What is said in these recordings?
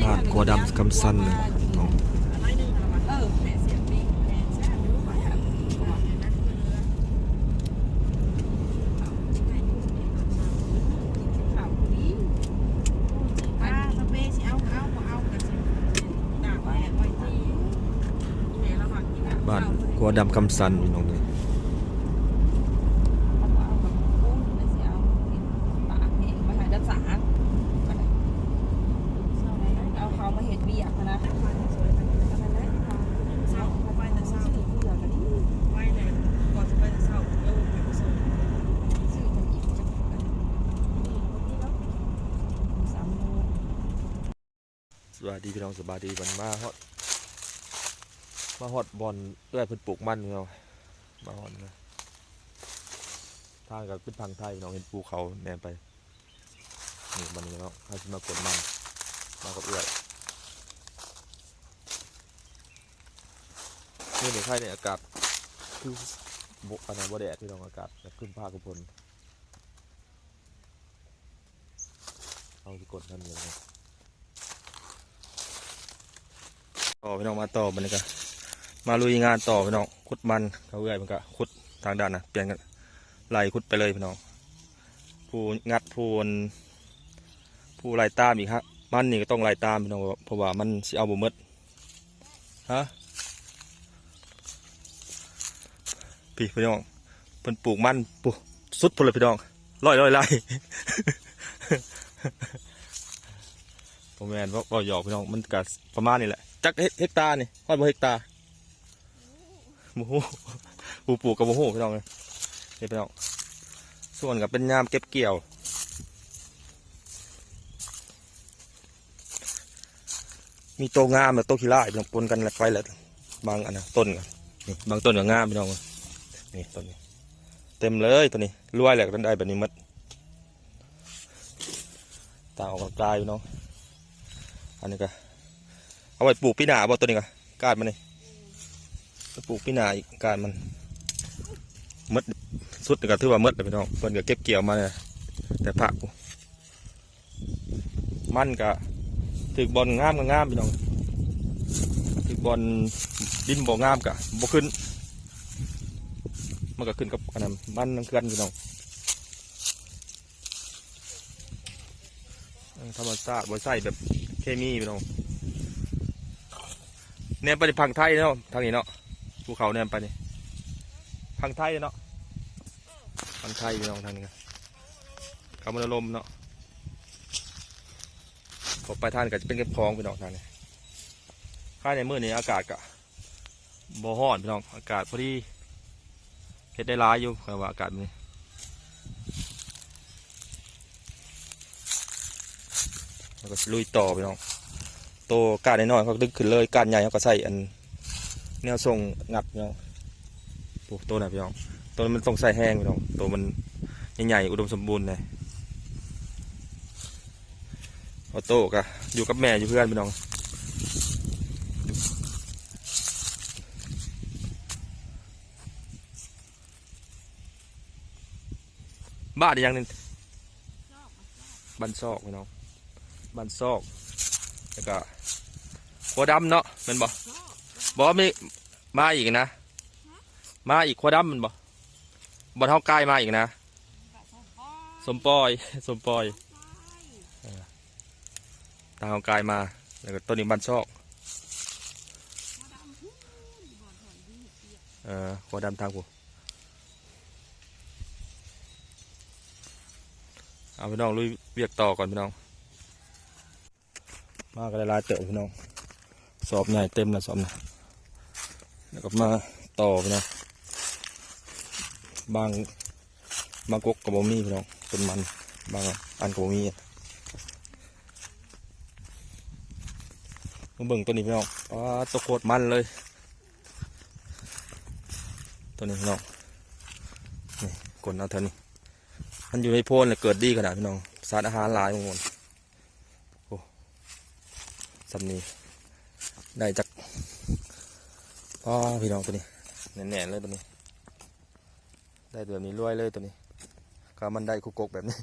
ຮ້ານຄົວດຳຄຳສັນເນາະ. ບ້ານຄົວດຳຄຳສັນພີ່ນ້ອງເອີຍ. ເອົາເຂົ້າມາເຮັດວຽກຫັ້ນນະ. ສະບາຍດີພີ່ນ້ອງ ສະບາຍດີ. ບັດມາຮອດ ມາຮອດບ່ອນເອື້ອຍເພິ່ນປູກມັນພີ່ນ້ອງ. ມາຮອດນະ ທາງກໍເປັນຝັ່ງໄທພີ່ນ້ອງ ເຫັນພູເຂົາແນມໄປ. ນີ້ບັດນີ້ເນາະ ເຮົາຊິມາກົນມັນ ມາກັບເອື້ອຍ. ມື້ນີ້ໄຄນີ້ອາກາດຄືບໍ່ ອັນນັ້ນ ບໍ່ແດດພີ່ນ້ອງ ອາກາດແບບຄຶ້ມຟ້າຄຶ້ມຝົນ. ເຮົາຊິກົນມັນນີ້ເນາະ. ຕໍ່ພີ່ນ້ອງ ມາຕໍ່ ບັດນີ້ກໍມາລຸຍງານຕໍ່ພີ່ນ້ອງ. ຂຸດມັນ ເຂົາເອື້ອຍເພິ່ນກໍຂຸດທາງດ້ານນະ ປ່ຽນກັນໄລ່ຂຸດໄປເລີຍພີ່ນ້ອງ. ຜູ້ງັດ ຜູ້ ຜູ້ໄລ່ຕາມອີກຮະ. ມັນນີ້ກໍຕ້ອງໄລ່ຕາມພີ່ນ້ອງ ເພາະວ່າມັນຊິເອົາບໍ່ໝົດ. ຮະ ພີ້ພີ່ນ້ອງ ເພິ່ນປູກມັນ ປູ ສຸດພຸ້ນລະພີ່ນ້ອງ ຮ້ອຍໆໄລ່. ບໍ່ແມ່ນ ເວົ້າ ເວົ້າຫຍອກພີ່ນ້ອງ ມັນກະປະມານນີ້ແຫຼະ. ຈັກເຮັກ ເຮັກຕານີ້ ຮອດບໍ່ເຮັກຕາ? ບໍ່ຮູ້ ຜູ້ປູກກໍບໍ່ຮູ້ພີ່ນ້ອງເອີຍ. ນີ້ພີ່ນ້ອງ ຊ່ວງນີ້ກໍເປັນຍາມເກັບກ່ຽວ. ມີໂຕງາມ ແລະ ໂຕຂີ້ຮ້າຍ ພີ່ນ້ອງ ປົນກັນ ແລະ ໄປ ແລະ ບາງອັນນະ ຕົ້ນກໍ ນີ້ ບາງຕົ້ນກໍງາມພີ່ນ້ອງ. ນີ້ ຕົ້ນນີ້ ເຕັມເລີຍ ໂຕນີ້ ລວຍແຫຼະ ກໍໄດ້ແບບນີ້ໝົດ. ຕາອອກກຳລັງກາຍພີ່ນ້ອງ. ອັນນີ້ກໍເອົາໄວ້ປູກປີໜ້າບໍ່? ໂຕນີ້ກໍ ກ້ານມັນນີ້ ໄປປູກປີໜ້າອີກ ກ້ານມັນໝົດ ສຸດນີ້ກໍຖືວ່າໝົດແລ້ວພີ່ນ້ອງ. ເພິ່ນກໍເກັບກ່ຽວມາແຕ່ພາກ ມັນກະຖືກບ່ອນງາມກໍງາມພີ່ນ້ອງ ຖືກບ່ອນດິນບໍ່ງາມກະບໍ່ຂຶ້ນ. ມັນກະຂຶ້ນກັບອັນນັ້ນ ມັນນຳເຄືອນພີ່ນ້ອງ. ເອີ ທຳມະຊາດ ບໍ່ໃຊ້ແບບເຄມີພີ່ນ້ອງ. ແນມໄປທາງຝັ່ງໄທເນາະ ທາງນີ້ເນາະ ພູເຂົາແນມໄປນີ້ ຝັ່ງໄທເນາະ ຝັ່ງໄທພີ່ນ້ອງ. ທາງນີ້ກໍ ຄຳມະນາລົມເນາະ ອອກໄປທາງນີ້ກໍຈະເປັນເຂດຂອງພີ່ນ້ອງ ທາງນີ້. ພາຍໃນມື້ນີ້ອາກາດກະບໍ່ຮ້ອນພີ່ນ້ອງ ອາກາດພໍດີ ເຮັດໄດ້ຫຼາຍຢູ່ ຂ້ອຍວ່າອາກາດແບບນີ້. ແລ້ວກໍຊິລຸຍຕໍ່ພີ່ນ້ອງ. ໂຕກ້ານນ້ອຍໆ ເຮົາກໍດຶງຂຶ້ນເລີຍ ກ້ານໃຫຍ່ເຮົາກໍໃສ່ອັນ ແນວສົ່ງງັດພີ່ນ້ອງ. ໂອ້ ໂຕນັ້ນພີ່ນ້ອງ ໂຕນັ້ນມັນຕ້ອງໃຊ້ແຮງພີ່ນ້ອງ ໂຕມັນໃຫຍ່ໆ ອຸດົມສົມບູນແດ່. ອອໂຕ້ກໍຢູ່ກັບແມ່ຢູ່ເຮືອນພີ່ນ້ອງ. ບ້ານອີ່ຫຍັງນີ້? ບ້ານຊອກພີ່ນ້ອງ ບ້ານຊອກ ແລ້ວກໍຂົວດຳເນາະ ແມ່ນບໍ່? ບໍ່ ມີມາອີກນະ ມາອີກຂົວດຳແມ່ນບໍ່? ບ່ອນເຮົາກາຍມາອີກນະ ສົມປອຍ ສົມປອຍ ເອີ ທາງເຮົາກາຍມາ ແລ້ວກໍຕົ້ນນີ້ບ້ານຊອກ ເອີ ຂົວດຳທາງພຸ້ນ. ເອົາພີ່ນ້ອງ ລຸຍວຽກຕໍ່ກ່ອນພີ່ນ້ອງ. ມາກໍໄດ້ຫຼາຍເຕີບພີ່ນ້ອງ ສອບໃຫຍ່ເຕັມແລ້ວສອບນີ້ ແລ້ວກໍມາຕໍ່ພີ່ນ້ອງ. ບາງ ບາງກົກກໍບໍ່ມີພີ່ນ້ອງ ຕົ້ນມັນ ບາງອັນກໍບໍ່ມີ. ມາເບິ່ງໂຕນີ້ພີ່ນ້ອງ ປາດ ໂຕໂຄດມັນເລີຍ ໂຕນີ້ພີ່ນ້ອງ. ນີ້ ກົນເອົາເທື່ອນີ້ ມັນຢູ່ໃນໂພນແລ້ວເກີດດີຂະໜາດພີ່ນ້ອງ ສານອາຫານຫຼາຍໝົດ. ໂອ້ ສ່ຳນີ້ໄດ້ຈັກ ອໍ ພີ່ນ້ອງ ໂຕນີ້ແໜ້ນໆເລີຍ ໂຕນີ້ໄດ້ແບບນີ້ລວຍເລີຍ ໂຕນີ້ ກໍມັນໄດ້ຄູ່ກົກແບບນີ້.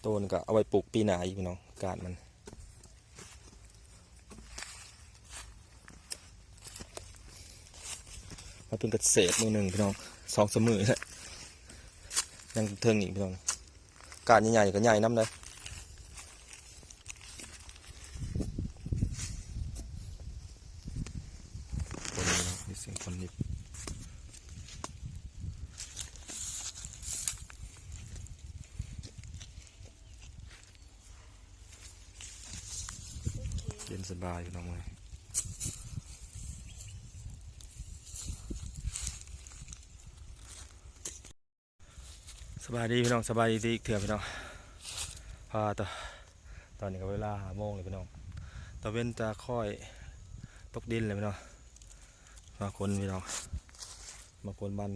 ໂຕນີ້ກໍເອົາໄວ້ປູກປີໜ້າອີກພີ່ນ້ອງ ການມັນ ມາເປັນກະເສດມື້ໜຶ່ງພີ່ນ້ອງ ສອງສາມມື້ແລ້ວ ຍັງເທິງອີກພີ່ນ້ອງ ກ້ານໃຫຍ່ໆກໍໃຫຍ່ນຳເດ້. ຄົນນີ້ເນາະ ມີສຽງຄົນນິບ. ເຢັນສະບາຍພີ່ນ້ອງເອີຍ. ສະບາຍດີພີ່ນ້ອງ ສະບາຍດີອີກເທື່ອພີ່ນ້ອງ. ພາ ຕອນນີ້ກໍເວລາຫ້າໂມງແລ້ວພີ່ນ້ອງ ຕາເວັນຈະຄ່ອຍຕົກດິນແລ້ວພີ່ນ້ອງ. ມາຂົນພີ່ນ້ອງ ມາຂົນມັນ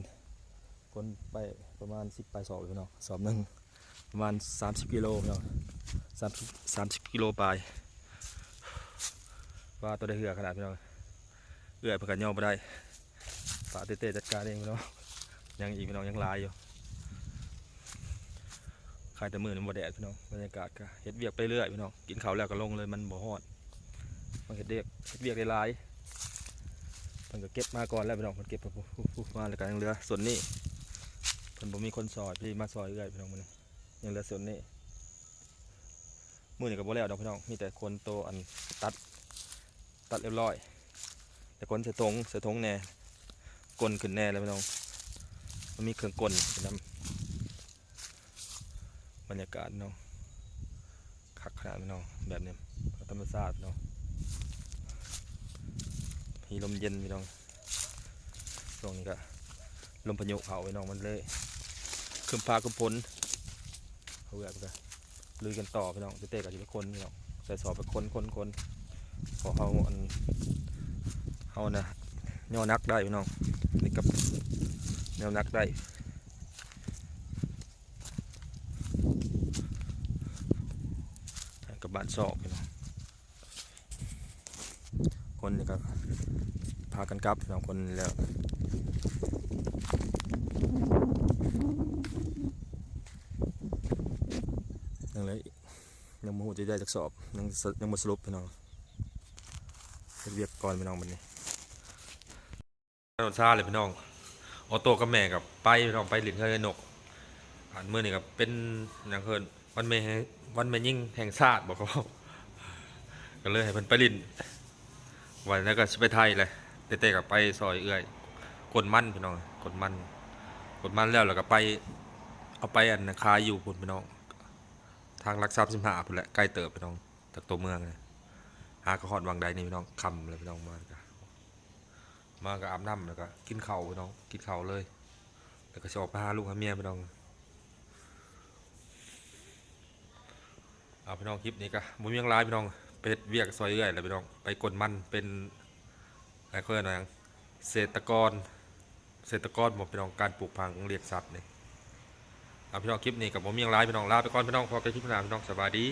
ຂົນໄປປະມານສິບປາຍສອບພີ່ນ້ອງ ສອບໜຶ່ງ ປະມານສາມສິບກິໂລພີ່ນ້ອງ ສາມສິບ ສາມສິບກິໂລປາຍ. ປາໂຕໄດ້ເຫື່ອຂະໜາດພີ່ນ້ອງ ເອື້ອຍເພິ່ນກໍຍໍບໍ່ໄດ້ ປາເຕ້ໆຈັດການເອງພີ່ນ້ອງ. ຍັງອີກພີ່ນ້ອງ ຍັງຫຼາຍຢູ່ ຄາຍແຕ່ມື້ນີ້ບໍ່ແດດພີ່ນ້ອງ. ບັນຍາກາດກໍເຮັດວຽກໄປເລື້ອຍພີ່ນ້ອງ ກິນເຂົ້າແລ້ວກໍລົງເລີຍ ມັນບໍ່ຮ້ອນ ມັນເຮັດວຽກ ເຮັດວຽກໄດ້ຫຼາຍ. ເພິ່ນກໍເກັບມາກ່ອນແລ້ວພີ່ນ້ອງ ເພິ່ນເກັບມາແລ້ວກໍຍັງເຫຼືອສ່ວນນີ້ ເພິ່ນບໍ່ມີຄົນຊ່ອຍ ພໍດີມາຊ່ອຍເອື້ອຍພີ່ນ້ອງມື້ນີ້ ຍັງເຫຼືອສ່ວນນີ້. ມື້ນີ້ກໍບໍ່ແລ້ວດອກພີ່ນ້ອງ ມີແຕ່ຂົນໂຕອັນຕັດ ຕັດຮຽບຮ້ອຍ ແຕ່ຂົນໃສ່ຖົງ ໃສ່ຖົງແດ່ ກົນຂຶ້ນແດ່ແລ້ວພີ່ນ້ອງ ມັນມີເຄື່ອງກົນຂຶ້ນນຳ. ບັນຍາກາດເນາະ ຄັກຂະໜາດພີ່ນ້ອງ ແບບນີ້ ທຳມະຊາດເນາະ ມີລົມເຢັນພີ່ນ້ອງ. ຊ່ວງນີ້ກໍລົມພາຍຸເຂົ້າພີ່ນ້ອງ ມັນເລີຍຄຶ້ມຟ້າຄຶ້ມຝົນ. ເຮົາເອື້ອຍເພິ່ນກໍລຸຍກັນຕໍ່ພີ່ນ້ອງ ເຕ້ໆກໍຊິໄປຂົນພີ່ນ້ອງ ໃສ່ສອບໄປຂົນ ຂົນ ຂົນ ເພາະເຮົາ ອັນ ເຮົານະຍໍໜັກໄດ້ພີ່ນ້ອງ ນີ້ກັບແນວໜັກໄດ້ ກັບບ້ານຊອກພີ່ນ້ອງ. ຄົນນີ້ກໍພາກັນກັບພີ່ນ້ອງ ຄົນແລ້ວ ຍັງເຫຼືອອີກ ຍັງບໍ່ຮູ້ຈະໄດ້ຈັກສອບ ຍັງ ຍັງບໍ່ສະຫຼຸບພີ່ນ້ອງ ເຮັດວຽກກ່ອນພີ່ນ້ອງບັດນີ້. ໂດນຊາເລີຍພີ່ນ້ອງ ອອໂຕ້ກັບແມ່ກໍໄປພີ່ນ້ອງ ໄປຫຼິ້ນເຮືອນເອື້ອຍນົກ. ອັນມື້ນີ້ກໍເປັນຫຍັງເອີ້ນ ວັນແມ່ແຫ່ງ ວັນແມ່ຍິງແຫ່ງຊາດບໍ ເຂົາເວົ້າ ກໍເລີຍໃຫ້ເພິ່ນໄປຫຼິ້ນ ວ່າແລ້ວກໍຊິໄປໄທແຫຼະ ແຕ່ໆກໍໄປຊ່ອຍເອື້ອຍກົນມັນພີ່ນ້ອງ ກົນມັນ ກົນມັນແລ້ວ ແລ້ວກໍໄປ ເອົາໄປອັນນະຂາຍຢູ່ພຸ້ນພີ່ນ້ອງ ທາງຫຼັກສາມສິບຫ້າພຸ້ນແຫຼະ ໄກເຕີບພີ່ນ້ອງ ຈາກຕົວເມືອງນະ. ຫາກໍຮອດຫວ່າງໃດນີ້ພີ່ນ້ອງ ຄ່ຳແລ້ວພີ່ນ້ອງ ມາກໍ ມາກໍອາບນ້ຳ ແລ້ວກໍກິນເຂົ້າພີ່ນ້ອງ ກິນເຂົ້າເລີຍ ແລ້ວກໍຊິອອກໄປຫາລູກຫາເມຍພີ່ນ້ອງ. ເອົາພີ່ນ້ອງ ຄລິບນີ້ກໍບໍ່ມີຫຍັງຫຼາຍພີ່ນ້ອງ ໄປເຮັດວຽກຊ່ອຍເອື້ອຍແຫຼະພີ່ນ້ອງ ໄປກົນມັນ ເປັນ ເຂົາເອີ້ນວ່າຫຍັງ ເສດຕະກອນ ເສດຕະກອນບໍພີ່ນ້ອງ ການປູກຝັງລ້ຽງສັດນີ້. ເອົາພີ່ນ້ອງ ຄລິບນີ້ກໍບໍ່ມີຫຍັງຫຼາຍພີ່ນ້ອງ ລາໄປກ່ອນພີ່ນ້ອງ ພໍ້ກັນຄລິບໜ້າພີ່ນ້ອງ ສະບາຍດີ.